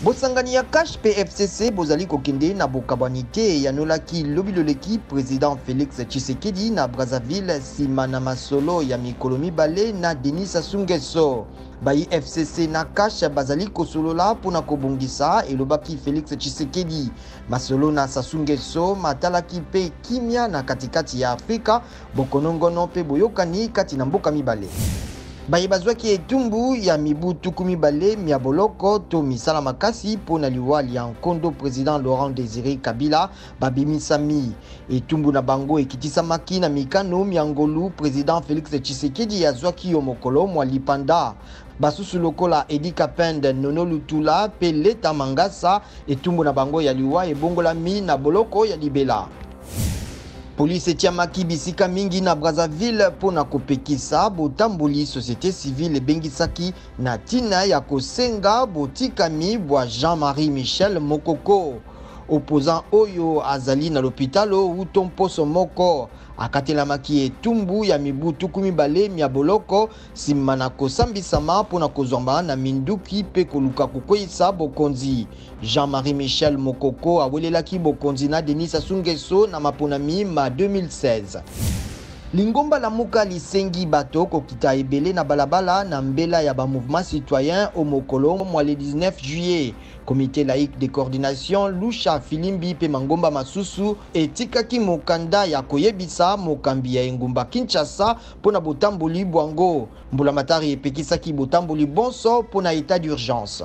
Bosangani ya CACH mpe FCC bozali kokende na bokabwani te, eyanolaki lobi loleki president Felix Tshisekedi na Brazzaville nsima na masolo ya mikolo mibale na Denis Sassou Nguesso. Bayi FCC na CACH bazali kosolola mpo na kobongisa, elobaki Felix Tshisekedi. Masolo na Sassou Nguesso matalaki mpe kimia na katikati ya Afrika, bokonongono mpe boyokani kati na mboka mibale. Baye bazwaki etumbu ya mibu 20 mya boloko to misala makasi mpo na liwa lya nkondo president Laurent Desire Kabila babimisami. Etumbu na bango ekitisamaki na mikano mya ngolu president Felix Tshisekedi azwaki yo mokolo mwa lipanda. Basusu lokola Eddy Kapend, Nono Lutula mpe Leta Mangasa, etumbu na bango ya liwa ebongolami na boloko ya libela. Police etiamaki bisika mingi na Brazzaville mpo na kopekisa botamboli société civile ebengisaki na ntina ya kosenga botikami bwa Jean-Marie Michel Mokoko. Opposant oyo azali na lopitalo wuto mposo moko akatelamaki etumbu ya mibu 20 mya boloko nsima na kosambisama mpo na kozwama na minduki mpe koluka kokweyisa bokonzi. Jean-Marie Michel Mokoko awelelaki bokonzi na Denis Sassou Nguesso na maponami ma 2016. Lingomba Lamuka lisengi bato kokita ebele na balabala na mbela ya ba mouvement citoyen o mokolo mwa le 19 juillet. Comité laïque de coordination Lusha Filimbi mpe mangomba masusu etikaki mokanda ya koyebisa mokambi ya engumba Kinshasa mpo na botamboli bwango. Mbulamatari epekisaki botamboli bonso mpo na etat d'urgence.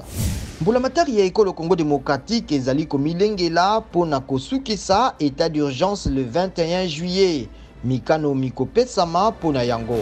Mbulamatari ya ekolo Congo democratique ezali komilengela mpo na kosukisa etat d'urgence le 21 juillet. Mikano mikopesama mpo na yango.